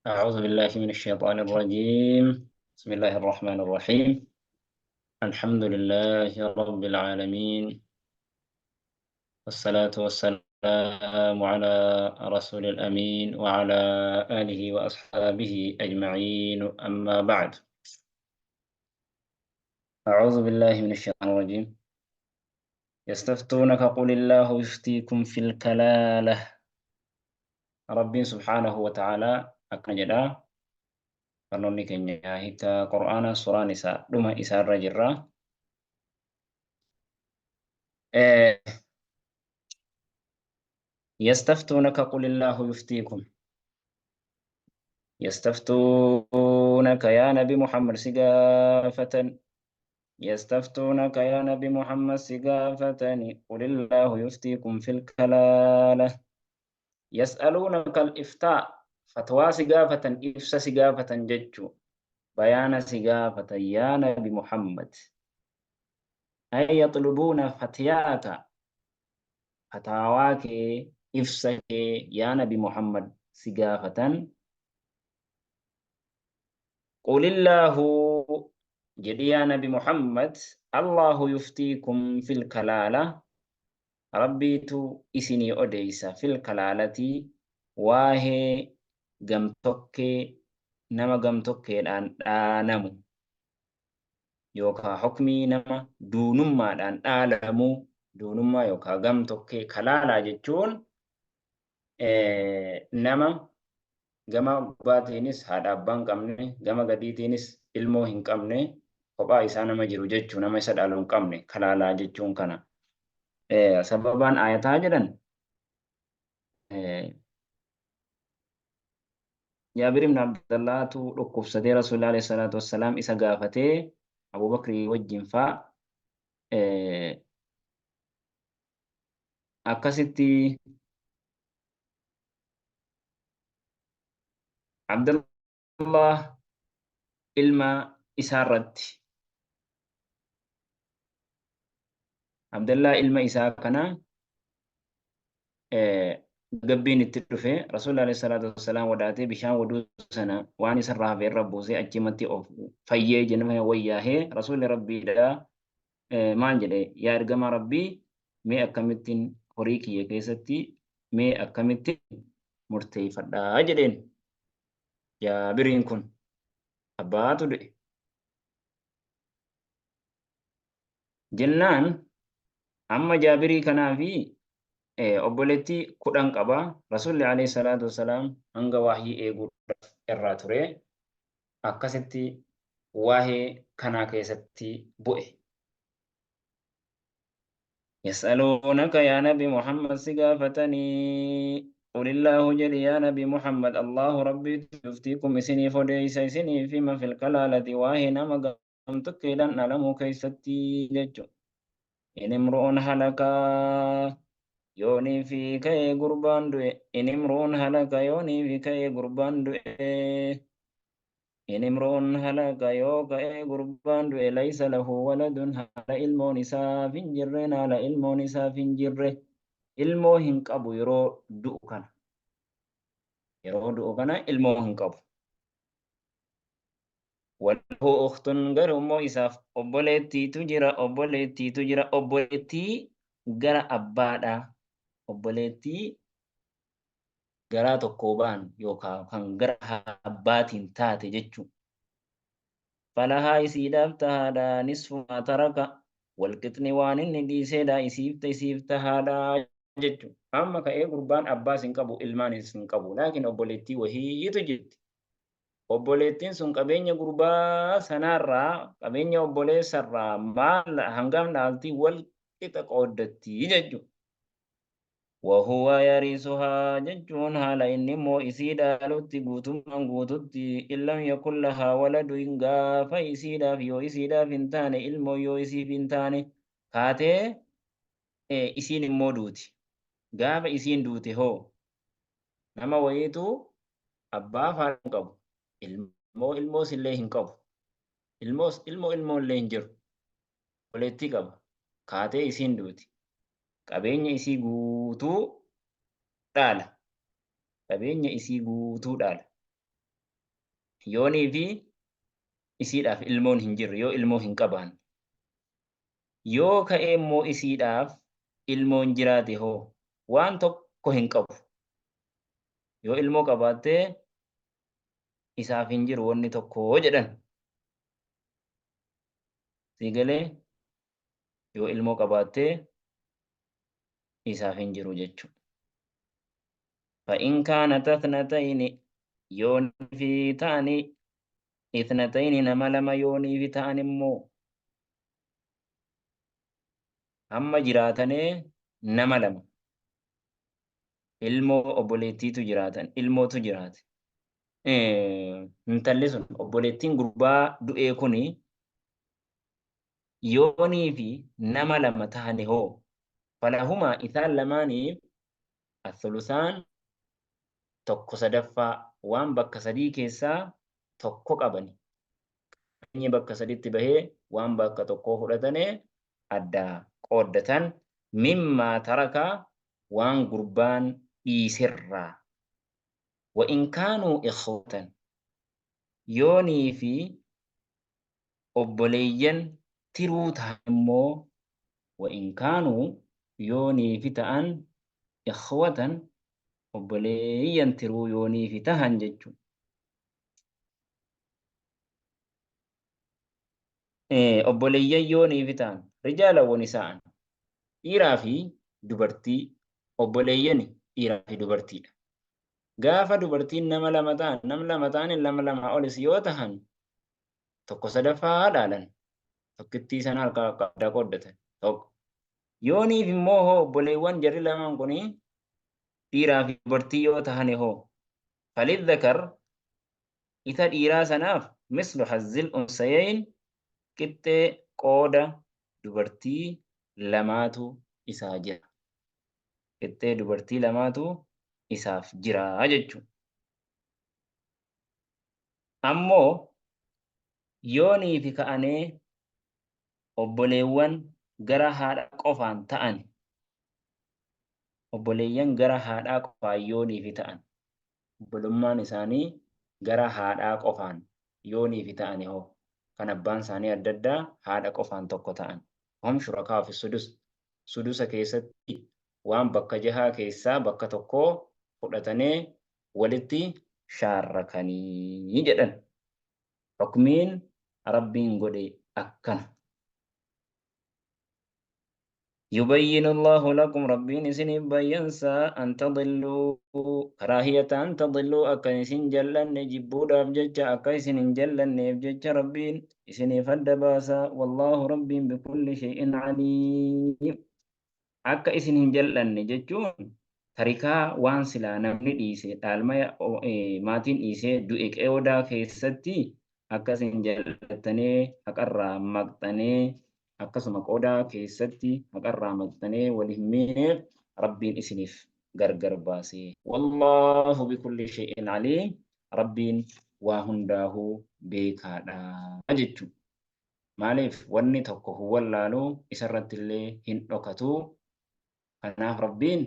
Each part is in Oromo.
أعوذ بالله من الشيطان الرجيم. بسم الله الرحمن الرحيم. الحمد لله رب العالمين، والصلاة والسلام على رسول الأمين وعلى آله وأصحابه أجمعين، أما بعد. أعوذ بالله من الشيطان الرجيم. يستفتونك قل الله يفتيكم في الكلالة. ربي سبحانه وتعالى akkana jedha. Barnoonni keenya hiika Qur'aana suuraa Nisaa dhuma isaarra jirra. Yastaftuunaka qulillaahu yuftiikum. Yastaftuunaka yaa Nabi Muhammad si gaafatan. Yastaftuunaka yaa Nabi Muhammad si gaafatani qulillaahu yuftiikum fil kalaala. Yas'aluunaka al-iftaa, fatwaa si gaafatan, ibsa si gaafatan jechuu, bayaana si gaafatan yaa Nabi Muhammad. Ay yaxlubuuna fatyaaka, fataawaa kee, ibsa kee yaa Nabi Muhammad si gaafatan. Qulillaahu jedhi yaa Nabi Muhammad, Allahu yuftiikum fil kalaala, Rabbiitu isinii odeeysa, fil kalaalati waahee gamtokkee, nama gamtokkeedhaan dhaanamu yookaa hukmii nama duunummaadhaan dhaalamuu, duunummaa yookaa gamtokkee. Kalaalaa jechuun nama gama gubbaatiinis haadha abbaa hin qabne, gama gadiitiinis ilmoo hin qabne, kophaa isaa nama jiru jechuu, nama isa dhaalu hin qabne kalaalaa jechuun kana. Sababaan aayataa jedhan, Jaabir ibn Abdallaatu dhukkubsatee Rasuulli alayhi salaatu wassalaam isa gaafatee Abubakrii wajjin faa akkasitti Abdallah ilma isaarratti, Abdallah ilma isaa kana gabbiin itti dhufe, Rasuulli alayhi salaatu wassalaam wadaatee bishaan wuduu sana waan isarraa hafe irra buusee achumatti of fayyee jennee wayyaahee, Rasuulli Rabbiidha maal jedhe? Yaa ergamaa Rabbii, mee akkamittiin horii kiyya keessatti mee akkamitti murteeffadhaa jedheen. Jaabiriin kun abbaatu du'e jennaan, amma Jaabirii kanaa fi obboleettii 10 qaba. Rasuulli alayhi salaatu wassalaam hanga wahyii eeguudhaaf irraa ture, akkasitti waa'ee kanaa keessatti bu'e. Yas'aluunaka yaa Nabi Muhammad si gaafatanii, qulillaahu jedhi yaa Nabi Muhammad, Allahu Rabbiitu yuftiikum isiniif odeeysa, isiniif hima, fil kalaalati waa'ee nama gamtokkeedhaan dhalamuu keessatti jechu. In imru'un halaka yoonii fi ka'ee gurbaan du'e, in imru'un halaka yoonii fi ka'ee gurbaan du'e, in imru'un halaka yoo ka'ee gurbaan du'e, laysa lahu waladun haala ilmoon isaaf hin jirreen, haala ilmoon isaaf hin jirre, ilmoo hin qabu yeroo du'u kana, yeroo du'u kana ilmoo hin qabu. Walahu ukhtun garuu immoo isaaf obboleettiitu jira, obboleettiitu jira, obboleettii gara abbaadha, obboleettii garaa tokkoo ba'an yookaan kan gara abbaatiin taate jechuu. Falahaa isiidhaaf tahaadha nisfu maa taraka, walqixni waan inni dhiiseedha isiif tahaadha jechuu. Amma ka'ee gurbaan abbaas hin qabu, ilmaanis hin qabu, laakiin obboleettii wahiitu jirti. Obboleettiin sun qabeenya gurbaa sanaarraa, qabeenya obboleessarraa maal hangam dhaalti? Wal qixa qooddatti jechuudha. Wahuwa yarisuhaa jechuun haala inni immoo isii dhaalutti guutummaan guututti, illam yakun lahaa waladun gaafa isiidhaaf yoo isiidhaaf hin taane, ilmoo yoo isiif hin taane, kaatee isiin immoo duuti. Gaafa isiin duute hoo, nama wayiitu abbaa faana hin qabu, ilmoo ilmoos illee hin qabu, ilmoos ilmoo ilmoo illee hin jiru, obboleettii qaba, kaatee isiin duuti, qabeenya isii guutuu dhaala, qabeenya isii guutuu dhaala. Yoonii fi isiidhaaf ilmoon hin jirre, yoo ilmoo hin qabaanne. Yoo ka'ee immoo isiidhaaf ilmoon jiraate hoo waan tokko hin qabu. Yoo ilmoo qabaatte isaaf hin jiru wanni tokko jedhan. Sii galee? Yoo ilmoo qabaatte isaaf hin jiru jechuudha. Fa'in kaanat ithnatayni, yoonii fi ta'anii, ithnatayni nama lama yoonii fi ta'an immoo hamma jiraatanee nama lama ilmoo obboleettiitu jiraatan, ilmootu jiraate. Intalli sun obboleettiin gurbaa du'ee kuni yoonii fi nama lama tahani hoo, falahumaa isaan lamaaniif athulusaan tokko sadaffaa, waan bakka sadii keessaa tokko qabani. Qabeenyi bakka saditti bahee waan bakka tokkoo fudhatane adda qooddatan, mimmaa taraka waan gurbaan dhiiserraa. Wa in kaanuu ikhwatan, yoonii fi obboleeyyan tiruu ta'an immoo, wa in kaanuu yoonii fi ta'an, ikhwatan obboleeyyan tiruu yoonii fi tahan jechuudha. Obboleeyyan yoonii fi ta'an, rijaala wa nisaa'an, dhiiraa fi dubartii, obboleeyyani dhiiraa fi dubartiidha. Gaafa dubartiin nama lama ta'an, nam lama ta'an, lama lamaa olis yoo tahan tokko sadaffaa dhaalan, tokkittii sana harka adda qooddatan tokko. Yooniif immoo hoo obboleewwan jarri lamaan kuni dhiiraa fi dubartii yoo tahane hoo, falidhakar isa dhiiraa sanaaf mislu hazzil unsayayn qixxee qooda dubartii lamaatu isaa jira. Qixxee dubartii lamaatu isaaf jira jechuudha. Ammoo yoonii fi ka'anee obboleewwan gara haadha qofaan ta'an, obboleeyyan gara haadhaa qofaan yoonii fi ta'an, obbolummaan isaanii gara haadhaa qofaan yoonii fi ta'ani hoo, kan abbaan isaanii adda addaa haadha qofaan tokko ta'an, hum shurakaa fi sudus, sudusa keessatti waan bakka jahaa keessaa bakka tokkoo fudhatanee walitti shaarrakanii jedhan. Hukmiin Rabbiin godhe akkana. Yubayyinu Allahu lakum Rabbiin isiniif bayyansa, an tadilluu karaahiyata an tadilluu akka isin jal'anne jibbuudhaaf jecha, akka isin hin jal'anneef jecha Rabbiin isiniif adda baasa. Wallaahu Rabbiin bikulli shay'in aliim. Akka isin hin jal'anne jechuun tarikaa waan silaa namni dhiise, dhaalmaya maatiin dhiisee du'e qeewodaa keessatti akka isin jal'attanee haqarraa maqxanee, akkasuma qoodaa keessatti haqarraa maqxanee wal hin miineef Rabbiin isiniif gargar baase. Wallaahu bikulli shay'in aliim, Rabbiin waa hundaahuu beekaadha jechuudha. Maaliif wanni tokko hin wallaalu, isarratti illee hin dhokatu. Kanaaf Rabbiin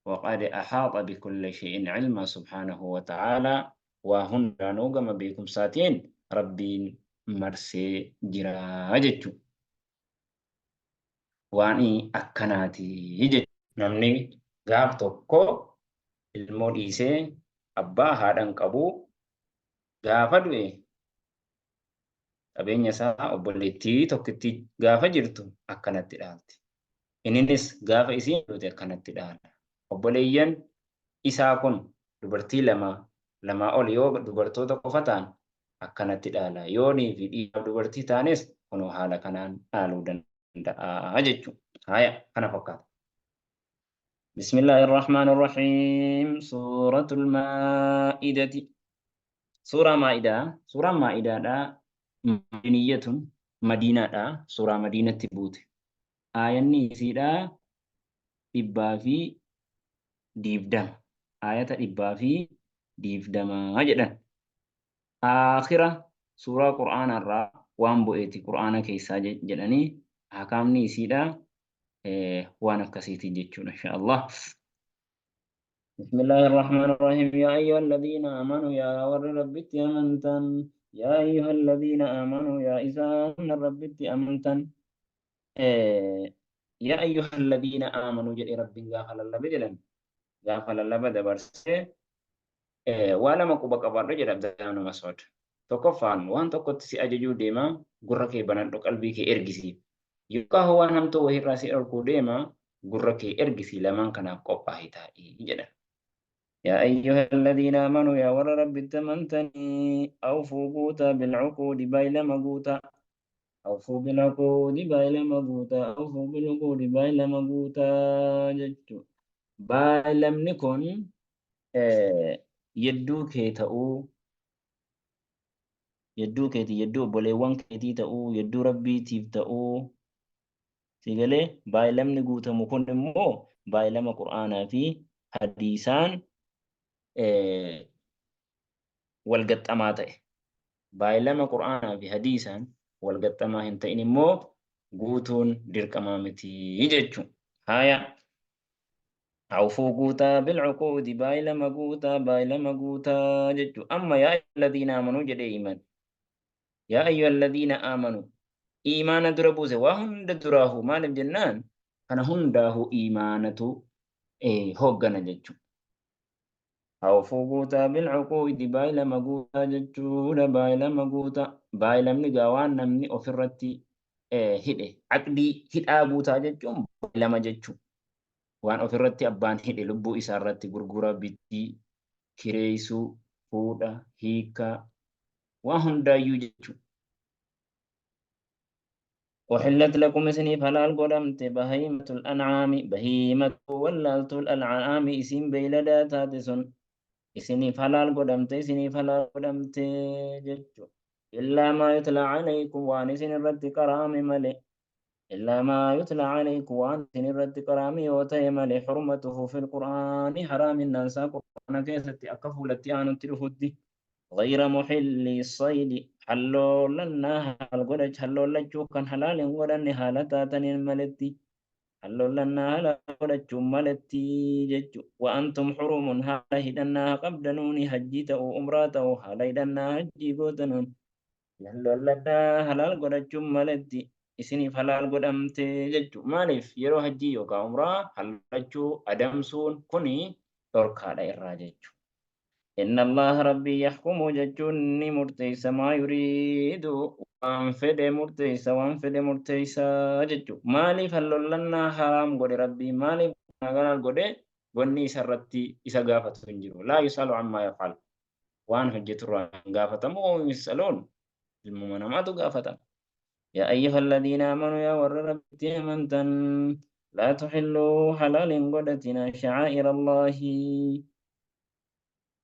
waqad ahaaxa bikulli shay'in ilma subhaanahu wa ta'aalaa, waa hundaanuu gama beekumsaatiin Rabbiin marsee jira jechuudha. Waan akkanaati jechuudha. Namni gaaf tokko ilmoo dhiisee abbaa haadha hin qabu, gaafa du'e qabeenya isaa obboleettii tokkittii gaafa jirtu akkanatti dhaalti. Inninis gaafa isiin duute akkanatti dhaala. Obboleeyyan isaa kun dubartii lama, lamaa ol yoo dubartoota qofa ta'an akkanatti dhaala. Yoonii fi dhiiraaf dubartii ta'anis kunoo haala kanaan dhaaluu danda'a jechuudha. Haaya, kana fakkaata. Bismillahirrahmanirrahiim. Suuratul Maa'idati. Suuraa Maa'idaa. Suuraan Maa'idaadha. Madaniyyatun Madiinaadha. Suuraa Madiinatti buute. Aayanni isiidha 120. Aayata 120 jedhan. Aakhira suuraa Qur'aanaarraa waan bu'eeti Qur'aana keessaa jedhanii, ahkaamni isiidha waan akkasiiti jechuudha insha Allah. بسم الله الرحمن الرحيم. يا أيها الذين آمنوا يا ور ربت أمنتن. يا أيها الذين آمنوا يا إسان ربت أمنتن. إيه يا أيها الذين آمنوا جل ربي غافل الله بجلن غافل الله بدبرسه. إيه ولا مكوبا كبر جل عبد الله مسعود tokkoffaan waan tokkotti si ajajuu deema gurra kee banadhu qalbii kee ergisi yookaan waan hamtuu wahirraa si dhorkuu deema gurra kee ergisi lamaan kanaaf qophaa'ii taa'ii jedha. يا أيها الذين آمنوا يا ور رب تمنتني أوفوا قوتا بالعقود بايلما قوتا أوفوا بالعقود بايلما قوتا أوفوا بالعقود بايلما قوتا جتشو بايلم نكون يدو كي تأو يدو كيتي يدو obboleewwan keetii ta'uu yedduu rabbiitiif ta'uu si galee baay'ilamni guutamu kun immoo baay'ilama qur'aanaa fi hadiisaan wal gaxxamaa ta'e. Baay'ilama qur'aanaa fi hadiisaan wal gaxxamaa hin ta'in immoo guutuun dirqamaa miti jechuudha. Haaya. أوفوا قوتا بالعقود بايلما قوتا بايلما قوتا جتشو. أما يا أيها الذين آمنوا جد إيمان يا أيها الذين آمنوا إيمان دربوزه وهند دراه ما لم جنان أنا هنداه إيمانته إيه هوغنا جتشو. أوفوا قوتا بالعقود بايلما قوتا جتشو بايلما قوتا بايلم نقاوان نمني أفرتي إيه هده عقدي هدا قوتا جتشو بايلما جتشو waan ofirratti abbaan hidhe lubbuu isaarratti gurgura bittii kireessuu fuudha hiikaa waan hundaayyuu jechuudha. أحلت لكم إسني فلال قدمت بهيمة الأنعام بهيمة ولالت الأنعام إسم بيلدا تاتسن إسني فلال قدمت إسني فلال قدمت جتشو إلا ما يتلى عليكم وان إسن الرد كرام ملئ إلا ما يتلى عليكم وان إسن الرد كرام يوتي ملئ حرمته في القرآن حرام الناس قرآن كيست أكفولتي آن تلفدي غير محل الصيد حلولنا القدج حلولتشو كان حلال ودن حالتا تنين ملتي حلولنا القدج ملتي جج وأنتم حرم حال هدنا قبدنوني هجيته أمراته حال هدنا هجي قوتنون حلولنا حلال قدج ملتي isiniif halaal godhamte jechuudha. Maaliif yeroo hajjii yookaan umraa halaalachuu adamsuun kuni dhorkaadha irraa jechuudha. إن الله ربي يحكم جتشون مرتيس ما يريد وان فد مرتيس وان فد مرتيس جتشو مالي فلولنا حرام قد ربي مالي نغال قد وني سرتي إسا غافة تنجرو لا يسأل عما يفعل وان حجة غافة مو يسألون الممنامات غافة. يا أيها الذين آمنوا يا ور ربي أمنتن لا تحلوا حلال قدتنا شعائر الله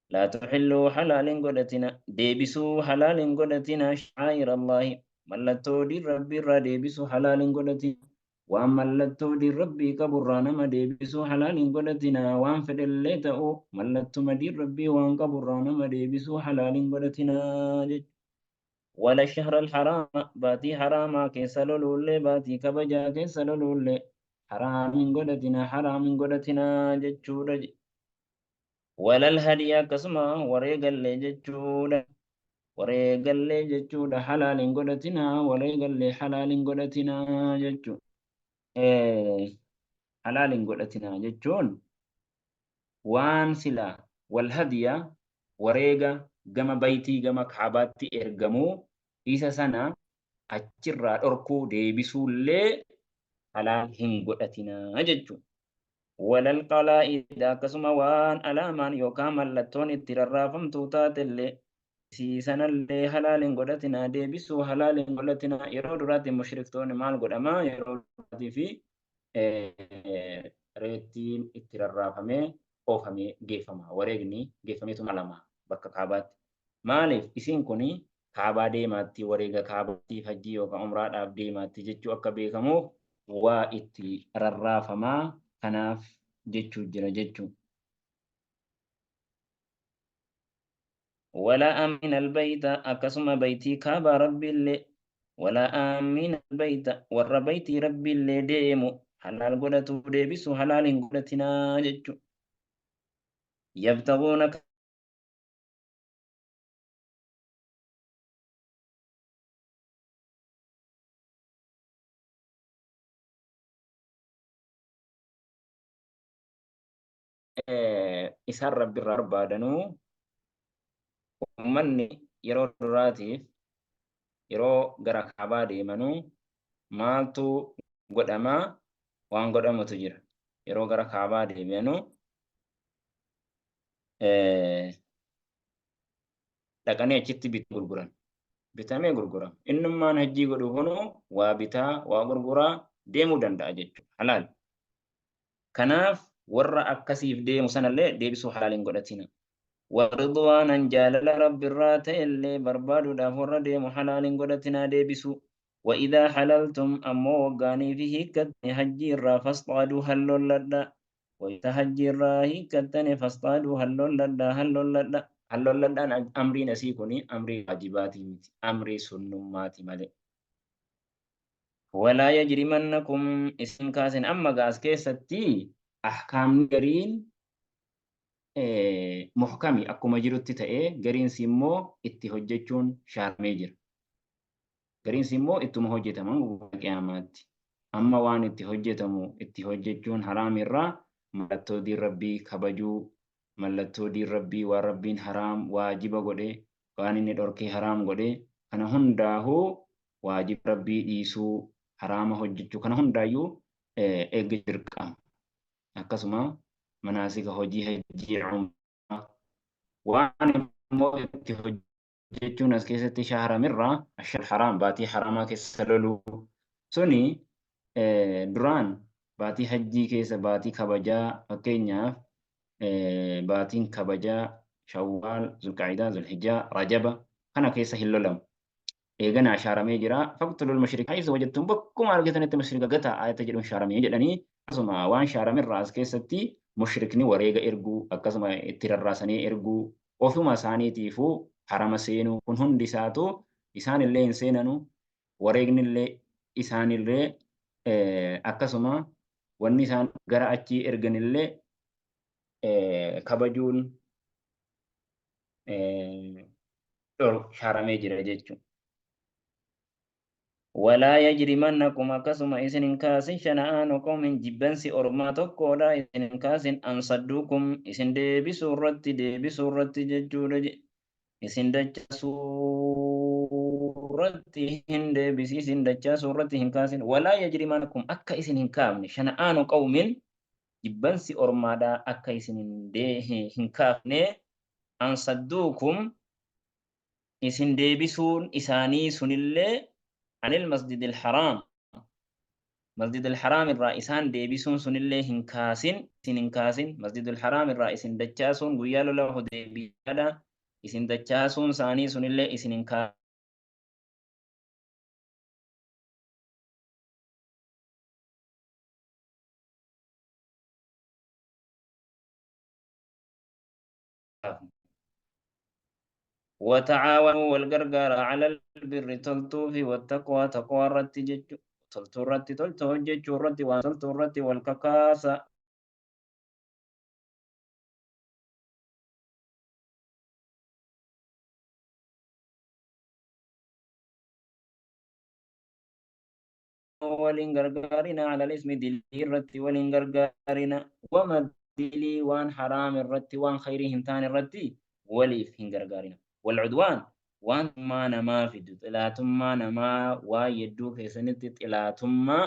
لا تحلوا حلال قدتنا ديبسوا حلال قدتنا شعائر الله ملتو دي ربي را ديبسوا حلال قدتنا وان ملتو دي ربي كبرانا ما ديبسوا حلال قدتنا وان فدلتو ملتو ما دي ربي وان كبرانا ما ديبسوا حلال قدتنا ولا الشهر الحرام باتي حراما كيسلولولي باتي كبجا كيسلولولي حرام قدتنا حرام قدتنا جتشورج ولا الهدي كسما وريقل لي جتشودا وريقل لي جتشودا حلال قدتنا وريقل لي حلال قدتنا جتشو إيه حلال قدتنا جتشون وان سلا والهدي وريقة gama baytii gama kaabaatti ergamuu isa sana achirraa dhorkuu deebisuullee halaal hin godhatinaa jechuudha. Walal qalaa'ida akkasuma waan alaamaan yookaan mallattoon itti rarraafamtuu taatellee siisanallee halaal hin godhatinaa deebisuu halaal hin godhatinaa. Yeroo duraatti mushriktoonni maal godhamaa yeroo duraatii fi reettiin itti rarraafamee oofamee geeffama wareegni geeffameetu malama bakka kaabaatti. Maaliif isiin kuni kaabaa deemaatti wareega kaabaatti hajjii yookaan umraadhaaf deemaatti jechuu akka beekamuuf waa itti rarraafamaa kanaaf jechuu jira jechuu. ولا آمن البيت أكسم بيتي كابا ربي اللي ولا آمن البيت ور بيتي ربي اللي ديمو حلال قدتو ديبسو حلال قدتنا جتشو. Yabtaguuna isaan Rabbi irraa barbaadanuu ummanni yeroo duraatiif yeroo gara Kaabaa deemanuu maaltu godhamaa? Waan godhamutu jira. Yeroo gara Kaabaa deebi'anuu dhaqanii achitti bituu gurguran. Bitamee gurgurama. Innummaan hajjii godhu kunuu waa bitaa waa gurguraa deemuu danda'a jechuudha. Halaal. Kanaaf warra akkasiif deemu sanallee deebisuu halaal hin godhatina. Waridwaanan jaalala Rabbirraa ta'ellee barbaaduudhaaf warra deemu halaal hin godhatinaa deebisuu. Wa'idaa halaltum ammoo waggaanii fi hiikkattani hajjii irraa fasxaaduu hallolladha. Wayita hajjii irraa hiikkattani fasxaaduu hallolladha hallolladha. Hallolladhaan amriin asii kuni amrii waajibaatii miti, amrii sunnummaati malee. Walaa yajrimannakum isin kaasin. Amma gaa as keessatti ahkaamni gariin muhkami akkuma jirutti ta'ee gariinsi immoo itti hojjechuun shaaramee jira. Gariinsi immoo ittuma hojjetaman guyyaa qiyaamaatti. Amma waan itti hojjetamu itti hojjechuun haraam irraa mallattoo diin Rabbii kabajuu, mallattoo diin Rabbii waan Rabbiin haraam waajiba godhe, waan inni dhorkee haraam godhe kana hundaahuu waajiba Rabbii dhiisuu, haraama hojjechuu kana hundaayyuu eeggachuu dirqama. Akkasuma manaasika hojii hajjii umraa waan immoo itti hojjechuun as keessatti shaharamirraa ashar haraam baatii haraamaa keessa loluu suni duraan baatii hajjii keessa baatii kabajaa, fakkeenyaaf baatiin kabajaa Shawwaal, Zulqaa'idaa, Zulhijjaa, Rajaba kana keessa hin lolamu. Eeganaa shaaramee jira. Faqtulul mushrika haythu wajadtum, bakkuma argatanitti mushrika gataa ayata jedhuun shaaramee jedhanii, akkasuma waan shaaramirraa as keessatti mushrikni wareega erguu, akkasuma itti rarraasanii erguu, ofuma isaaniitiifuu harama seenuu, kun hundi isaatu isaanillee hin seenanu, wareegnillee isaanillee akkasuma wanni isaan gara achii erganillee kabajuun shaaramee jira jechuudha. Walaa yajrimannakum akkasuma isin hin kaasin shana'aanu qawmin jibbansi ormaa tokkoodha isin hin kaasin an sadduukum isin deebisuu irratti jechuudha, isin dachaasuu irratti hin deebisi isin dachaasuu irratti hin kaasin. Walaa yajrimannakum akka isin hin kaafne shana'aanu qawmin jibbansi ormaadha akka isin hin kaafne an sadduukum isin deebisuun isaanii sunillee anil masjidil haraam masjidil haraam irraa isaan deebisuun sunillee hin kaasin isin hin kaasin masjidil haraam irraa isin dachaasuun guyyaa lola Hudaybiyaadha isin dachaasuun isaanii sunillee isin hin kaafne. وتعاونوا والغرغار على البر تلتو في والتقوى تقوى الرت جج تلتو الرت تلتو جج الرت وتلتو الرت والككاسة waliin gargaarina على الاسم dilii irratti waliin gargaarina wama dilii waan haraam irratti waan khayrii hin taane irratti waliif hin gargaarina. والعدوان waan tummaa namaa fidu, xilaatummaa namaa waan yedduu keessanitti xilaatummaa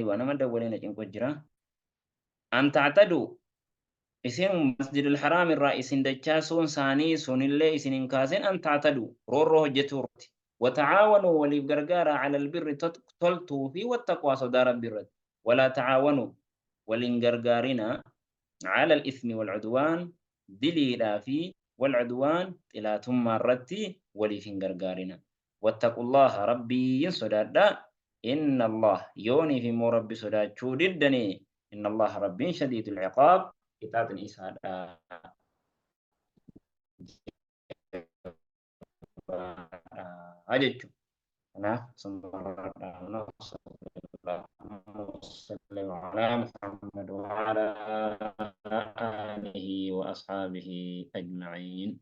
waa nama dawwalee na cinqu jira. An ta'taduu isin masjidul haraam irraa isin dachaasuun isaanii sunillee isin hin kaasin an ta'taduu roorroo hojjetuu irratti. Wata'aawanuu waliif gargaara ala albirri toltuu fi wattaqwaa sodaa Rabbi irratti. Walaa ta'aawanuu waliin gargaarina ala al-ithmi wal-udwaan diliidhaa fi wal-udwaan xilaatummaa irratti waliif hin gargaarina. Wattaqullaha Rabbiin sodaadhaa. Inna Allah yooniif immoo Rabbi sodaachuu diddanii inna Allah Rabbiin shadiidul ciqaab qixaaxni isaadha jabaadha jechuudha. Kanaaf sallallahu alaihi wa sallam ala Muhammad wa ala آله وأصحابه أجمعين.